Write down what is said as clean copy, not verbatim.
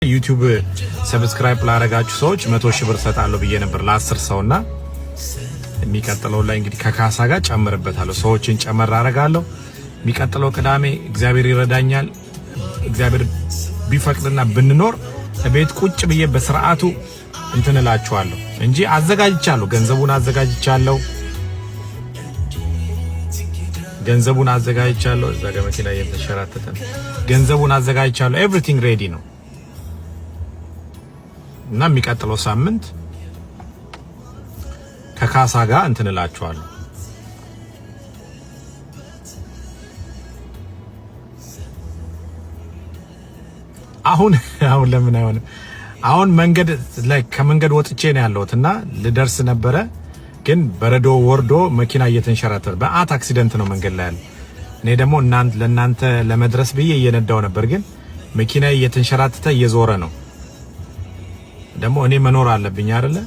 YouTube subscribe ላረጋችሁ ሰዎች 100,000 ብር ሰጣለሁ ብዬ ነበር ለ10 ሰው። እና የሚቀጥለው ላይ እንግዲህ ከካሳ ጋር ጨምርበታለሁ። ሰዎችን ጨመር አረጋለሁ። የሚቀጥለው ቅዳሜ እግዚአብሔር ይረዳኛል። እግዚአብሔር ቢፈቅድና ብንኖር ቤት ቁጭ ብዬ በስርዓቱ እንትን እላችኋለሁ እንጂ አዘጋጅቻለሁ። ገንዘቡን አዘጋጅቻለሁ። ገንዘቡን አዘጋጅቻለሁ። እዛ ጋር መኪና እየተንሸራተተ ነው። ገንዘቡን አዘጋጅቻለሁ። Everything ready ነው እና የሚቀጥለው ሳምንት ከካሳ ጋር እንትን እላችኋለሁ። አሁን ለምን አይሆንም? አሁን መንገድ ላይ ከመንገድ ወጥቼ ነው ያለሁት እና ልደርስ ነበረ፣ ግን በረዶ ወርዶ መኪና እየተንሸራተተ በአት accident ነው መንገድ ላይ ያለው። እኔ ደግሞ ለእናንተ ለመድረስ ብዬ እየነዳው ነበር፣ ግን መኪና እየተንሸራተተ እየዞረ ነው። ደግሞ እኔ መኖር አለብኝ አይደለ?